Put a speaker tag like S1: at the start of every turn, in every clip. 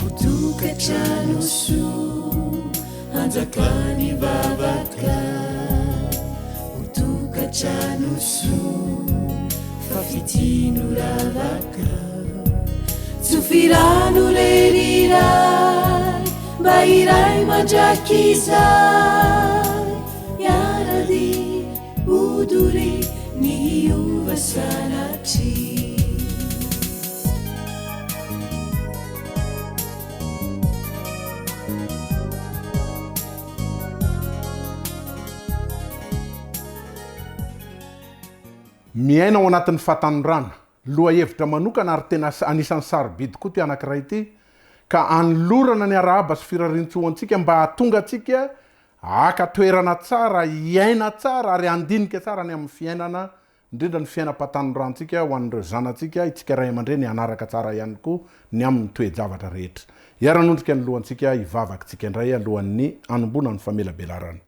S1: Ho tokantrano soa hanjakan'ny vavaka Ho tokantrano soa fa fitia no ravaka Tsofy rano re ry Ray mba hiray mandrakizay Hiara-dia ho doria ny hiova sanatria.
S2: Miaina ao anatin'ny fahatanorana. Lohahevitra manokana ary tena anisan'ny sarobidy koa ity anankiray ity ka anolorana ny arahaba sy firariantsoa ho antsika mba hahatonga antsika haka toerana tsara, hiaina tsara ary handinika tsara ny amin'ny fiainana indrindra ny fiainam-pahatanorantsika ho an'ireo zanatsika, itsika ray aman-dreny hanaraka tsara ihany koa ny amin'ny toe-javatra rehetra. Hiara-hanondrika ny lohantsika hivavaka tsika indray alohan'ny hanomboana ny famelabelarana.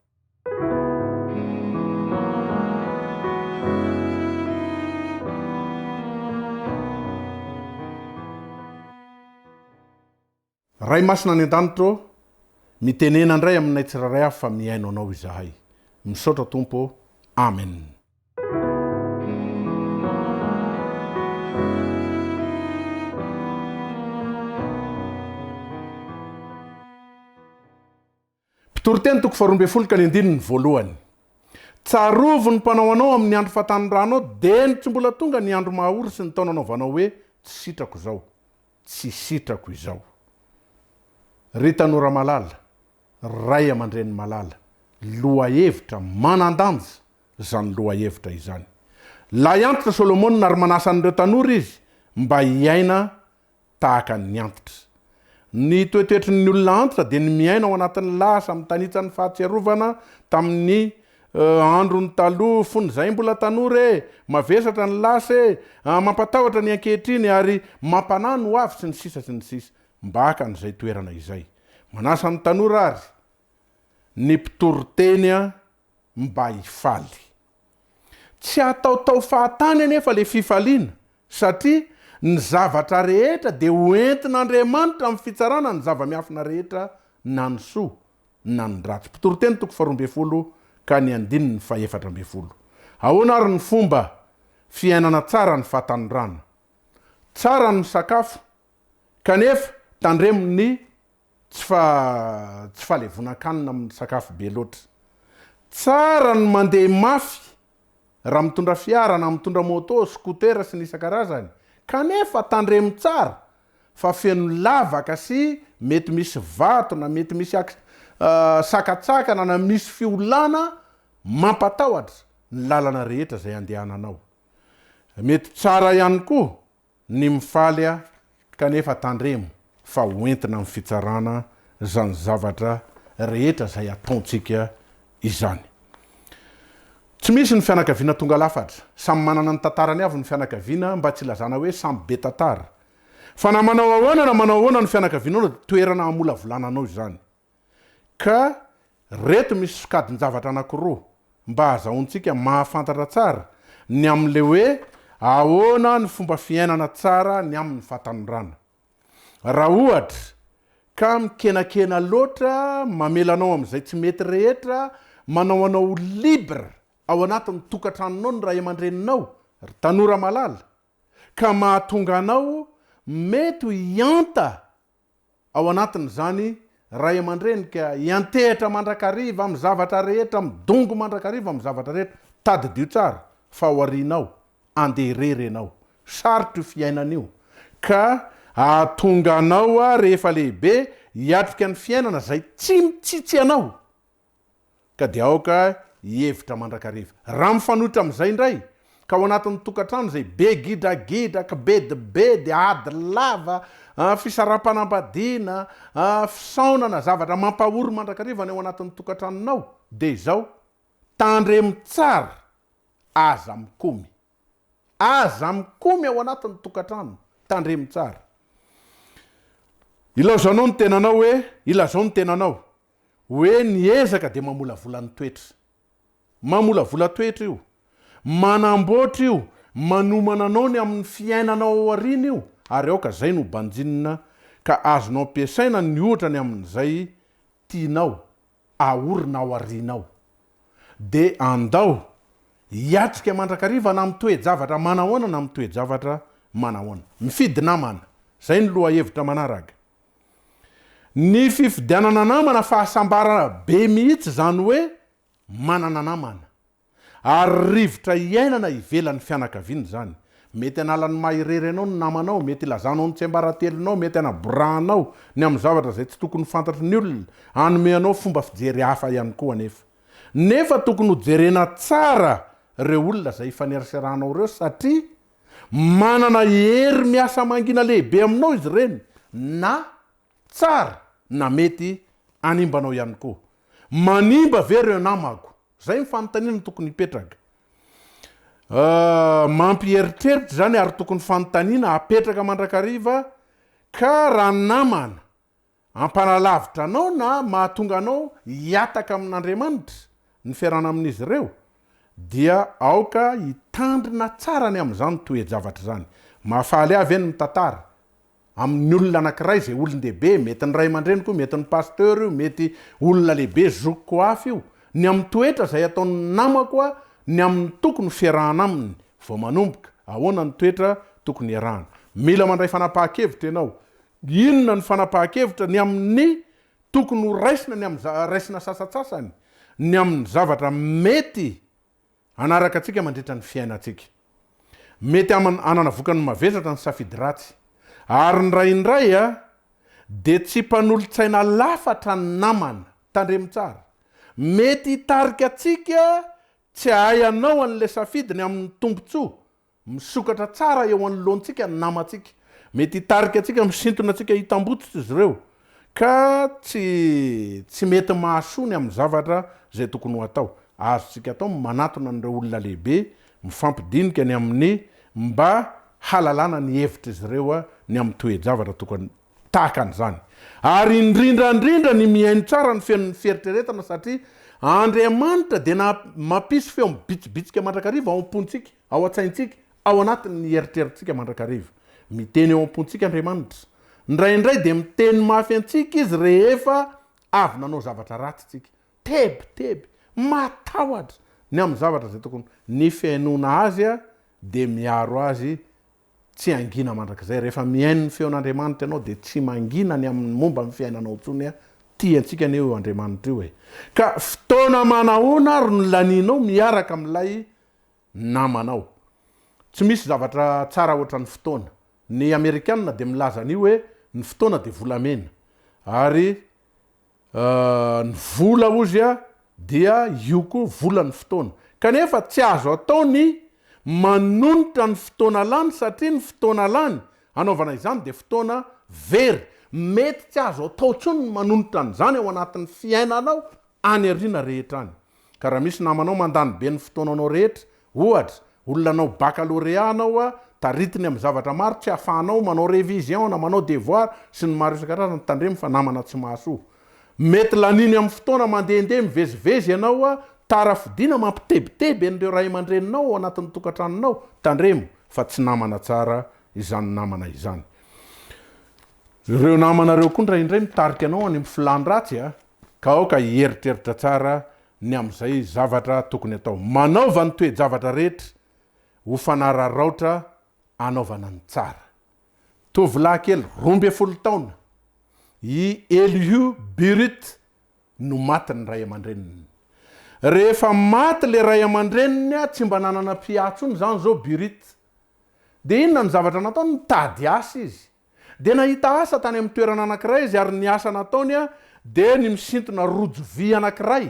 S2: Ray Masina any An-danitra ô, mitenena indray aminay tsirairay avy fa mihaino Anao izahay. Misaotra Tompo ô. Amen. Mpitoriteny toko faharoa ambin'ny folo ka ny andininy voalohany. Tsarovy ny mpanao anao amin'ny andro fahatanoranao dieny tsy mbola tonga ny andro mahaory sy ny taona anaovanao hoe tsy sitrako izao. Tsy sitrako izao. Ry tanora malala, ray aman-dreny malala, lohahevitra manan-danja izany lohahevitra izany. Lahy antitra Solomona ary manasa an'ireo tanora izy mba hiaina tahaka ny antitra. Ny toetoetry ny olona antitra dia ny miaina ao anatin'ny lasa, mitanitsa ny fahatsiarovana tamin'ny Androny taloha fony zahay mbola tanora e! Mavesatra ny lasa e! Mampatahotra ny ankehitriny ary mampanahy ny ho avy sy ny sisa sy ny sisa Mba haka an'izay toerana izay. Manasa ny tanora ary ny mpitoriteny mba hifaly. Tsy hataotao fahatany anefa le fifaliana satria ny zavatra rehetra dia ho entin'Andriamanitra amin'ny fitsarana ny zava-miafina rehetra na ny soa na ny ratsy. Mpitoriteny toko faharoa ambin'ny folo ka ny andininy fahefatra ambin'ny folo. Ahoana ary ny fomba fiainana tsara ny fahatanorana? Tsara ny misakafo kanefa tandremo ny tsy fa tsy fahalevonan-kanina amin'ny sakafo be loatra. Tsara ny mandeha mafy raha mitondra fiara na mitondra moto, scooter sy ny isan-karazany kanefa tandremo tsara fa feno lavaka sy mety misy vato na mety misy sakatsakana na misy fiolana mampatahotra ny lalana rehetra izay andehananao. Mety tsara ihany koa ny mifaly kanefa tandremo fa ho entina amin'ny fitsarana izany zavatra rehetra izay ataontsika izany. Tsy misy ny fianakaviana tonga lafatra. Samy manana ny tantarany avy ny fianakaviana mba tsy ilazana hoe samy be tantara. Fa na manao ahoana na manao ahoana ny fianakavianao dia toerana hamolavolana anao izany. Ka reto misy sokajin-javatra anankiroa mba hahazahoantsika mahafantatra tsara ny amin'ilay hoe ahoana ny fomba fiainana tsara ny amin'ny fahatanorana. Raha ohatra ka mikenakena loatra, mamela anao amin'izay tsy mety rehetra, manao anao ho libre ao anatin'ny tokantranonao ny ray aman-dreninao, ry tanora malala, ka mahatonga anao mety ho hianta ao anatin'izany ray aman-dreny ka hiantehitra mandrakariva amin'ny zavatra rehetra, midongy mandrakariva amin'ny zavatra rehetra, tadidio tsara fa ao aorianao andeha irery ianao, sarotra io fiainana io ka hahatonga anao rehefa lehibe hiatrika ny fiainana izay tsy mitsitsy anao. Ka dia aoka hihevitra mandrakariva. Raha mifanohitra amin'izay indray, ka ao anatin'ny tokantrano izay be gidragidra, kibedibedy, ady lava, fisaraham-panambadiana, fisaonana, zavatra mampahory mandrakariva ny ao anatin'ny tokantranonao, dia izao, tandremo tsara, aza mikomy. Aza mikomy ao anatin'ny tokantrano, tandremo tsara. Ilaozanao ny tenanao hoe, ilazao ny tenanao, Hoe ny ezaka dia mamolavola ny toetra. Mamolavola toetra io. Manamboatra io, manomana anao ny amin'ny fiainanao ao aoriana io, ary aoka izay no banjinina. Ka azonao ampiasaina ny ohatra ny amin'izay tianao aorina ao aorianao. Dia andao hiatrika mandrakariva na amin'ny toe-javatra manahoana na amin'ny toe-javatra manahoana. Mifidy namana. Izay no lohahevitra manaraka. Ny fifidianana namana fahasambarana be mihitsy izany hoe manana namana. Ary rivotra iainana ivelan'ny fianakaviana izany. Mety hanala ny maha irery anao ny namanao, mety hilazanao ny tsiambaratelonao, mety hanaborahanao ny amin'ny zavatra izay tsy tokony ho fantatry ny olona, hanome anao fomba fijery hafa ihany koa anefa. Nefa tokony ho jerena tsara ireo olona izay ifaneraseranao ireo satria manana hery miasa mangina lehibe aminao izy ireny na tsara na mety hanimba anao ihany koa. Manimba ve ireo namako? Izay ny fanontaniana tokony hipetraka. Mampieritreritra izany ary tokony fanontaniana apetraka mandrakariva ka raha namana hampanalavitra anao na mahatonga anao hihataka amin'Andriamanitra ny fiarahana amin'izy ireo dia aoka hitandrina tsara ny amin'izany toe-javatra izany. Mahafaly ahy ve ny mitantara amin'ny olona anankiray izay olon-dehibe, mety ny ray aman-dreniko io, mety ny pasteur io, mety olona lehibe zokiko hafa io, ny amin'ny toetra izay ataon'ny namako aho, ny amin'ny tokony ho fiarahana aminy vao manomboka, ahoana ny toetra tokony hiarahana. Mila mandray fanapahan-kevitra ianao. Inona ny fanapahan-kevitra ny amin'ny tokony ho raisina ny amin'ny raisina sasantsasany, ny amin'ny zavatra mety Hanaraka antsika mandritra ny fiainantsika. Mety hanana vokany mavesatra ny safidy ratsy. Ary indraindray dia tsy mpanolo-tsaina lafatra ny namana. Tandremo tsara. Mety hitarika antsika tsy hahay hanao an'ilay safidy ny amin'ny tombontsoa Misokatra tsara eo anoloantsika ny namantsika. Mety hitarika antsika, misintona antsika hitambotsitra izy ireo, ka tsy tsy mety mahasoa ny amin'ny zavatra izay tokony ho atao. Azontsika atao ny manatona an'ireo olona lehibe, mifampidinika ny amin'ny mba hahalalana ny hevitr'izy ireo ny amin'ny toe-javatra tokony tahaka an'izany. Ary indrindra indrindra ny mihaino tsara ny feon'ny fieritreretana satria Andriamanitra dia na mampisy feo mibitsibitsika mandrakariva ao am-pontsika, ao an-tsaintsika, ao anatin'ny eritreritsika mandrakariva. Miteny ao am-pontsika Andriamanitra. Indraindray dia miteny mafy antsika Izy rehefa avy nanao zavatra ratsy tsika. Tebiteby, matahotra ny amin'ny zavatra izay tokony. Ny fihainoana Azy dia miaro azy Tsy hangina mandrakizay. Rehefa mihaino ny feon'Andriamanitra ianao dia tsy mangina ny amin'ny momba ny fiainanao intsony a! Tia antsika anie io Andriamanitra io e! Ka fotoana manahoana ary no lanianao miaraka amin'ilay namanao? Tsy misy zavatra tsara ohatran'ny fotoana. Ny Amerikana dia milaza an'io hoe ny fotoana dia volamena. Ary Ny vola ozy a dia io koa vola ny fotoana. Kanefa tsy azo atao ny manonitra ny fotoana lany satria ny fotoana lany anaovana izany dia fotoana very. Mety tsy azo atao intsony ny manonitra an'izany ao anatin'ny fiainanao any aoriana rehetra any. Ka raha misy namanao mandany be ny fotoananao rehetra, ohatra, olona hanao baccalauréat anao a, taritiny amin'ny zavatra maro tsy ahafahanao manao révision na manao devoir sy ny maro isan-karazany, tandremo fa namana tsy mahasoa. Mety laniny amin'ny fotoana mandehandeha mivezivezy ianao a, tara fodiana mampitebiteby an'ireo ray aman-dreninao ao anatin'ny tokantranonao, tandremo fa tsy namana tsara izany namana izany. Ireo namana ireo koa indraindray mitarika anao any amin'ny filàn-dratsy a. Ka aoka hieritreritra tsara ny amin'izay zavatra tokony atao. Manaova ny toe-javatra rehetra ho fanararaotra anaovana ny tsara. Tovolahy kely 12 taona, i Elihu Burritt no maty ny ray aman-dreniny. Rehefa maty ilay ray aman-dreniny, tsy mba nanana mpiahy intsony izany izao Burritt. Dia inona no zavatra nataony? Nitady asa izy. Dia nahita asa tany amin'ny toerana anankiray izy ary ny asa nataony dia ny misintona rojo vy anankiray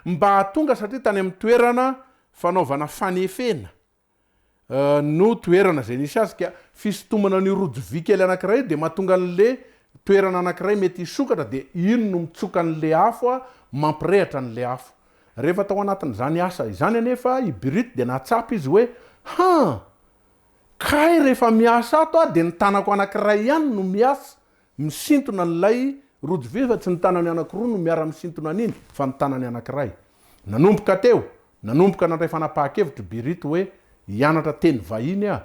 S2: mba hahatonga satria tany amin'ny toerana fanaovana fanefena no toerana izay nisy azy ka fisintomana an'io rojo vy kely anankiray io dia mahatonga an'le toerana anankiray mety hisokatra dia iny no mitsoka an'le afo mampirehatra an'le afo. Rehefa tao anatin'izany asa izany anefa i Brut dia nahatsapa izy hoe han! Kay rehefa miasa ato aho dia ny tanako anakiray ihany no miasa misintona an'ilay rojo vy fa tsy ny tanany anakiroa no miara misintona an'iny fa ny tanany anakiray. Nanomboka teo, nanomboka nandray fanapahan-kevitra i Birito hoe hianatra teny vahiny aho.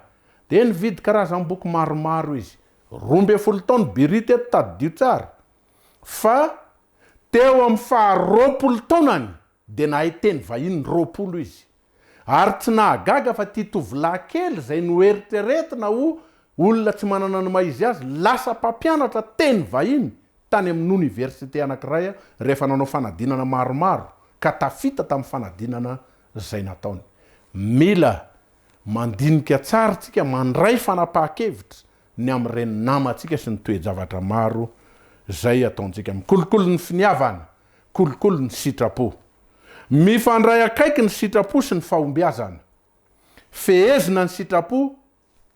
S2: Dia nividy karazam-boky maromaro izy. 12 taona Biry teto tadidio tsara fa teo amin'ny faha 20 taonany dia nahay teny vahiny 20 izy. Ary tsy nahagaga fa ity tovolahy kely izay noeritreretina ho olona tsy manana ny maha izy azy lasa mpampianatra teny vahiny tany amin'ny oniversite anankiray rehefa nanao fanadinana maromaro ka tafita tamin'ny fanadinana izay nataony. Mila mandinika tsara isika mandray fanapahan-kevitra ny amin'ireny namantsika sy ny toe-javatra maro izay ataontsika. Mikolokolo ny finiavana, kolokolo ny sitrapo. Mifandray akaiky ny sitrapo sy ny fahombiazana. Fehezina ny sitrapo,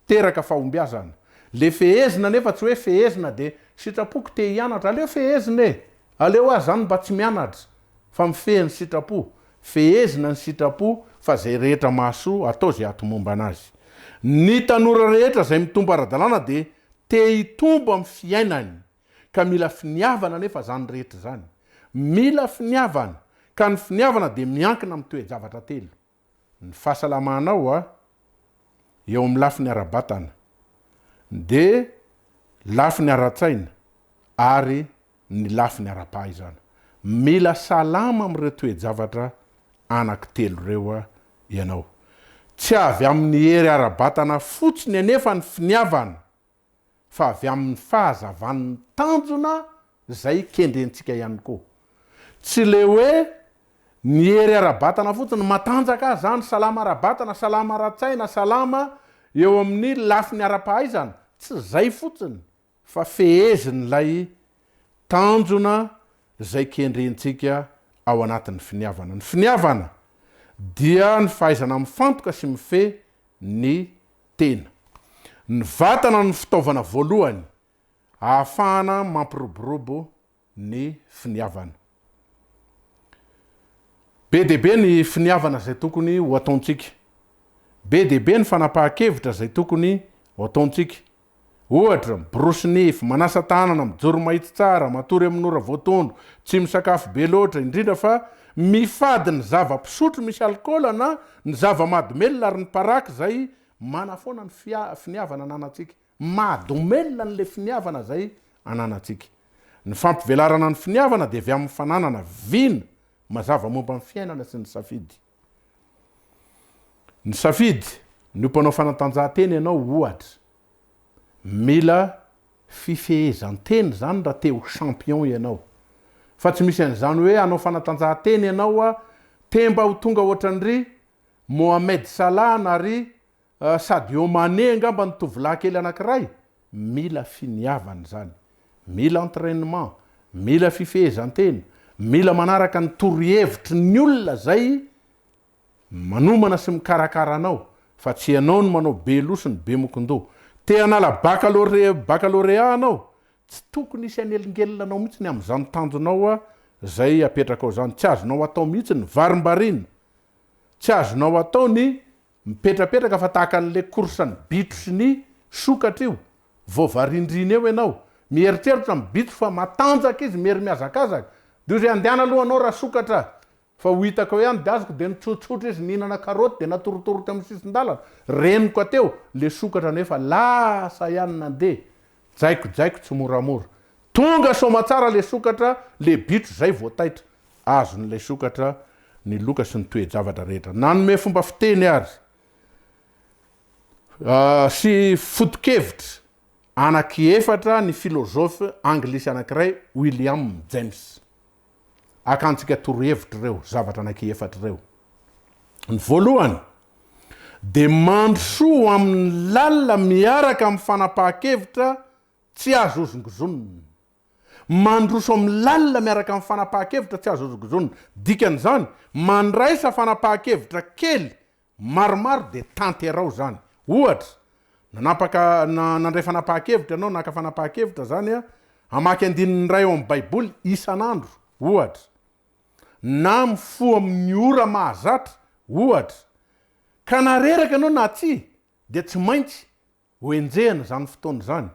S2: teraka fahombiazana. Le fehezina nefa tsy hoe fehezina de sitrapoko te hianatra, aleo fehezina e! Aleo aho zany mba tsy mianatra fa mifehy ny sitrapo. Fehezina ny sitrapo fa zay rehetra mahasoa atao zay hatomombana azy. Ny tanora rehetra zay mitombo ara-dalàna de te hitombo amin'ny fiainany ka mila finiavana anefa zany rehetra zany. Mila finiavana ka ny finiavana de miankina amin'ny toe-javatra telo. Ny fahasalamanao a, eo amin'ny lafiny ara-batana, dia lafiny ara-tsaina ary ny lafiny ara-pahaizana. Mila salama amin'ireo toe-javatra anankitelo ireo ianao. Tsy avy amin'ny hery ara-batana fotsiny anefa ny finiavana fa avy amin'ny fahazavan'ny tanjona izay kendrentsika ihany koa. Tsy le hoe ny hery ara-batana fotsiny, matanjaka aho zany, salama ara-batana, salama ara-tsaina, salama eo amin'ny lafiny ara-pahaizana, tsy zay fotsiny fa fehezin'ilay tanjona izay kendrentsika ao anatin'ny finiavana. Ny finiavana dia ny fahaizana mifantoka sy mifehy ny tena. Ny vatana no fitaovana voalohany ahafahana mampiroborobo ny finiavana. Be dia be ny finiavana izay tokony ho ataontsika. Be dia be ny fanapahan-kevitra izay tokony ho ataontsika. Ohatra, miborosy nify, manasa tanana, mijoro mahitsy tsara, matory amin'ny ora voatondro, tsy misakafo be loatra, indrindra fa mifady ny zava-pisotro misy alikaola na ny zava-mahadomelina ary ny paraky izay manafoana ny finiavana ananantsika. Mahadomelina an'ilay finiavana izay ananantsika. Ny fampivelarana ny finiavana dia avy amin'ny fananana vina mazava momba ny fiainana sy ny safidy. Ny safidy, ny ho mpanao fanatanjahantena ianao ohatra. Mila fifehezan-tena izany raha te ho champion ianao. Fa tsy misy an'izany hoe hanao fanatanjahantena ianao a, te mba ho tonga ohatran-dry Mohamed Salah na ry Sadio Mané angamba ny tovolahy kely anankiray. Mila finiavana izany. Mila entrainement, mila fifehezan-tena, mila manaraka ny torohevitry ny olona izay manomana sy mikarakara anao fa tsy ianao no manao be loha sy ny be mokondoha. Te hanala baccalauréat baccalauréat anao? Tsy tokony hisy hanelingelina anao mihitsy ny amin'izany tanjonao izay apetrakao izany. Tsy azonao atao mihitsy ny varimbariana. Tsy azonao atao ny mipetrapetraka fa tahaka an'ilay course ny bitro sy ny sokatra io. Vao varindrina eo ianao. Mieritreritra ny bitro fa matanjaka izy, miery mihazakazaka. Dia hoy izy hoe andehana aloha anao rasokatra Fa ho hitako eo ihany de azoko de nitsotsotra izy nihinana karaoty de natorotoro teo amin'ny sisin-dalana, reniko teo le sokatra nefa lasa ihany nandeha, jaikojaiko tsy moramora. Tonga soamatsara le sokatra, le bitro zay vao taitra. Azon'ilay sokatra ny loka sy ny toe-javatra rehetra. Nanome fomba fiteny ary sy foto-kevitra anaky efatra ny filozofy anglisy anankiray William James. Akantsika torohevitra ireo zavatra anankiefatra ireo. Ny voalohany dia mandrosoa ho amin'ny lalina miaraka amin'ny fanapahan-kevitra tsy azo hozongozonina. Mandroso amin'ny lalina miaraka amin'ny fanapahan-kevitra tsy azo hozongozonina. Dikan'izany, mandraisa fanapahan-kevitra kely Maromaro dia tanteraho izany. Ohatra, nanapaka na nandray fanapahan-kevitra ianao, naka fanapahan-kevitra izany hamaky andininy iray ao amin'ny Baiboly isan'andro, ohatra. Na mifoha amin'ny ora mahazatra, ohatra. Ka na reraka ianao na tsia, dia tsy maintsy Ho enjehina izany fotoana izany.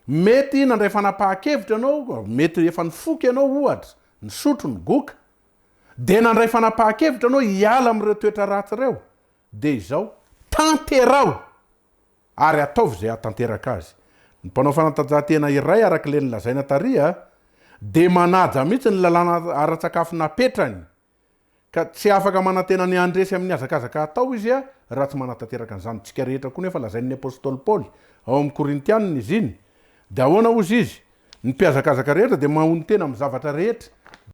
S2: Mety nandray fanapahan-kevitra ianao, mety efa nifoka ianao ohatra, nisotro, nigoka. Dia nandray fanapahan-kevitra ianao hiala amin'ireo toetra ratsy ireo. Dia izao, tanteraho! Ary ataovy izay hahatanteraka azy. Ny mpanao fanatanjahantena iray araka ilay nolazaina tary dia manaja mihitsy ny lalàna ara-tsakafo napetrany Ka tsy afaka manantena ny handresy amin'ny hazakazaka atao izy raha tsy manatanteraka an'izany. Tsika rehetra koa nefa lazain'ny apostoly Paoly ao amin'ny Korintianina izy iny. Dia ahoana hozy izy? Ny mpihazakazaka rehetra dia mahonon-tena amin'ny zavatra rehetra.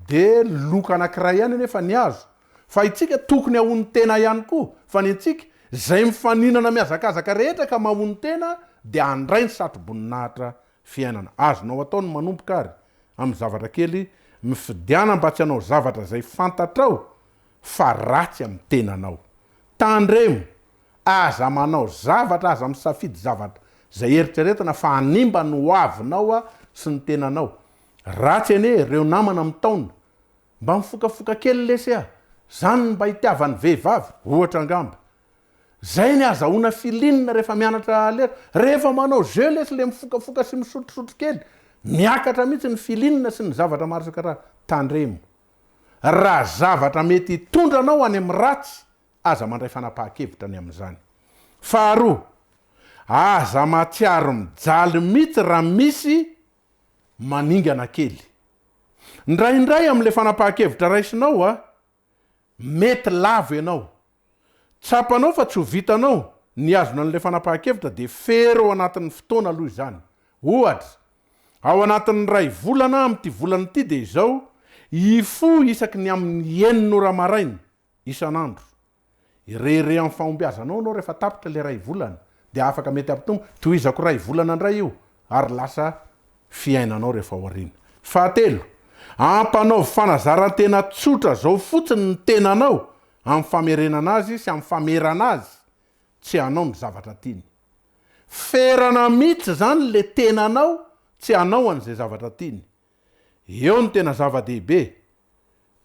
S2: Dia loka anankiray ihany anefa ny azo. Fa itsika tokony hahonon-tena ihany koa. Fa ny antsika, izay mifaninana mihazakazaka rehetra ka mahonon-tena dia handray ny satroboninahitra fiainana. Azonao atao ny manomboka ary amin'ny zavatra kely, mifidiana mba tsy hanao zavatra izay fantatrao fa ratsy amin'ny tenanao. Tandremo, aza manao zavatra, aza misafidy zavatra izay eritreretina fa hanimba ny hoavinao sy ny tenanao. Ratsy anie ireo namana mitaona, mba mifokafoka kely lesy a! Zany no mba itiavan'ny vehivavy, ohatra angamba. Zay ny azahoana feeling rehefa mianatra lera. Rehefa manao jeu lesy le mifokafoka sy misotrosotro kely, miakatra mihitsy ny feeling sy ny zavatra maro isan-karazany. Tandremo. Raha zavatra mety hitondra anao any amin'ny ratsy, aza mandray fanapahan-kevitra ny amin'izany. Faharoa, aza mahatsiaro mijaly mihitsy raha misy maningana kely. Indraindray amin'ilay fanapahan-kevitra raisinao, Mety lavo ianao. Tsapanao fa tsy ho vitanao ny hihazona an'ilay fanapahan-kevitra dia fero ao anatin'ny fotoana aloha izany. Ohatra, ao anatin'ny iray volana amin'ity volana ity dia izao, hifoha isaky ny amin'ny enina ora maraina isan'andro. Hirehareha amin'ny fahombiazanao ianao rehefa tapitra ilay iray volana, dia afaka mety hampitombo, tohizako iray volana indray io, ary lasa fiainanao rehefa aoriana. Fahatelo, ampanaovy fanazaran-tena tsotra izao fotsiny ny tenanao amin'ny famerenana azy sy amin'ny famerana azy tsy hanao ny zavatra tiany. Ferana mihitsy izany ilay tenanao tsy hanao an'izay zavatra tiany. Eo no tena zava-dehibe.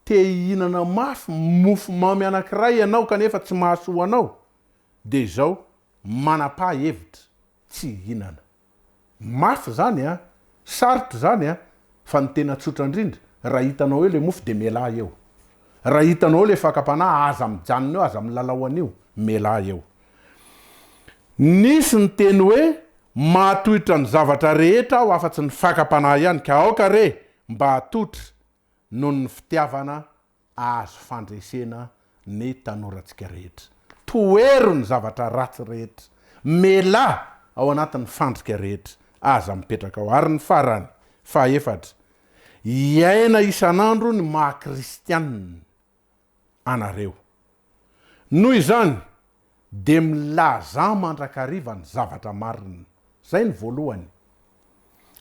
S2: Te hihinana mafy mofo mamy anankiray ianao kanefa tsy mahasoa anao, dia izao, manapaha hevitra tsy hihinana. Mafy izany an! Sarotra izany an! Fa ny tena tsotra indrindra, raha hitanao eo ilay mofo dia mialà eo. Raha hitanao eo ilay fakam-panahy, aza mijanona eo, aza milalao an'io, mialà eo. Nisy niteny hoe, Mahatohitra ny zavatra rehetra aho afa-tsy ny fakam-panahy ihany, ka aoka re mba hatotra noho ny fitiavana ahazo fandresena ny tanorantsika rehetra. Tohero ny zavatra ratsy rehetra. Melà ao anatin'ny fandrika rehetra. Aza mipetraka ao. Ary ny farany, fahaefatra, hiaina isan'andro ny maha-kristianina anareo. Noho izany, dia milazà mandrakariva ny zavatra marina. Izay ny voalohany.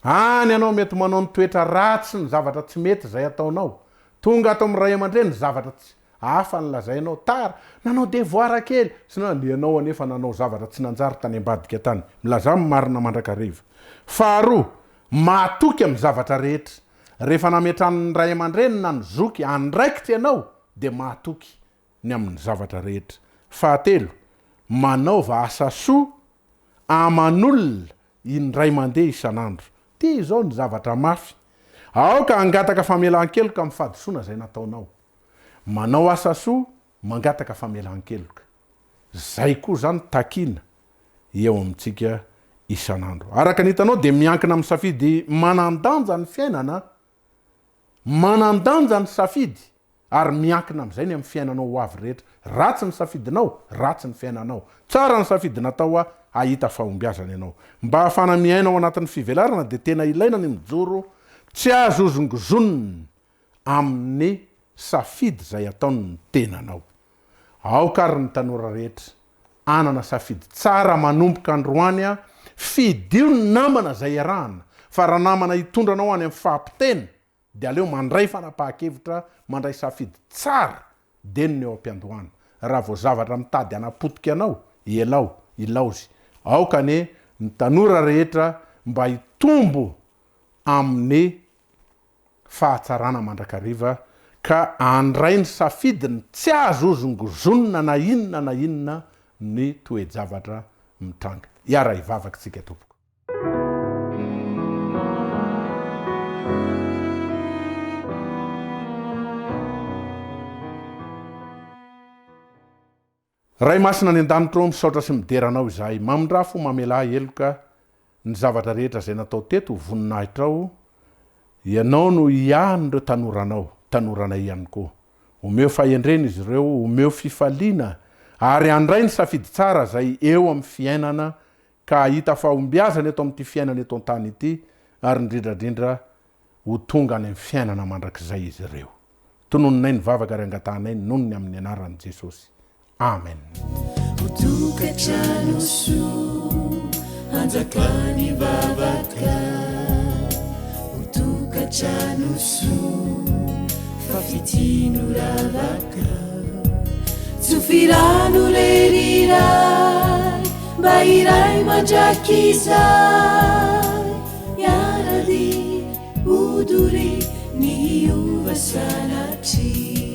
S2: Any ianao mety manao ny toetra ratsy sy ny zavatra tsy mety izay ataonao. Tonga ato amin'ny ray aman-dreny ny zavatra tsy hafa ny lazainao. Tara, nanao devoir kely, sy ny ianao anefa nanao zavatra tsy nanjary tany ambadika tany. Milazà ny marina mandrakariva. Faharoa, mahatoky amin'ny zavatra rehetra. Rehefa nametran'ny ray aman-dreny na ny zoky andraikitra ianao dia mahatoky ny amin'ny zavatra rehetra. Fahatelo, manaova asa soa aman'olona indray mandeha isan'andro. Ty izao ny zavatra mafy. Aoka hangataka famelan-keloka amin'ny fahadisoana izay nataonao. Manao asa soa, mangataka famelan-keloka. Zay koa zany takiana eo amintsika isan'andro. Araka ny hitanao dia miankina amin'ny safidy manan-danja ny fiainana. Manan-danja ny safidy ary miankina amin'izay ny amin'ny fiainanao ho avy rehetra. Ratsy ny safidinao, ratsy ny fiainanao. Tsara ny safidy natao hahita fahombiazana ianao. Mba hahafana miaina ao anatin'ny fivelarana dia tena ilaina ny mijoro tsy azo hozongozonina amin'ny safidy izay ataon'ny tenanao. Aoka ary ny tanora rehetra hanana safidy tsara manomboka androany, fidio ny namana izay iarahana fa raha namana hitondra anao any amin'ny fahapotena dia aleo mandray fanapahan-kevitra, mandray safidy tsara dieny ny eo am-piandohana. Raha vao zavatra mitady hanapotika anao, ialao, ilaozy. Aoka anie ny tanora rehetra mba hitombo amin'ny fahatsarana mandrakariva ka handray ny safidiny tsy azo hozongozonina na inona na inona ny toe-javatra mitranga. Hiara-hivavaka isika tompoko. Ray Masina any an-danitra ô, misaotra sy midera Anao izahay. Mamindrà fo, mamelà heloka. Ny zavatra rehetra izay natao teto ho voninahitrao, Ianao no hiahan'ireo tanoranao, tanoranay ihany koa. Omeo fahendrena izy ireo, omeo fifaliana, ary handray ny safidy tsara izay eo amin'ny fiainana ka hahita fahombiazana eto amin'ity fiainana eto an-tany ity, ary indrindra indrindra ho tonga any amin'ny fiainana mandrakizay izy ireo. Tononinay ny vavaka ary angatahanay noho ny amin'ny anaran'i Jesosy. Amen.
S1: Ho tokantrano soa hanjakan'ny vavaka Ho tokantrano soa fa fitia no ravaka Tsofy rano re ry Ray mba hiray mandrakizay Hiara-dia ho doria ny hiova sanatria.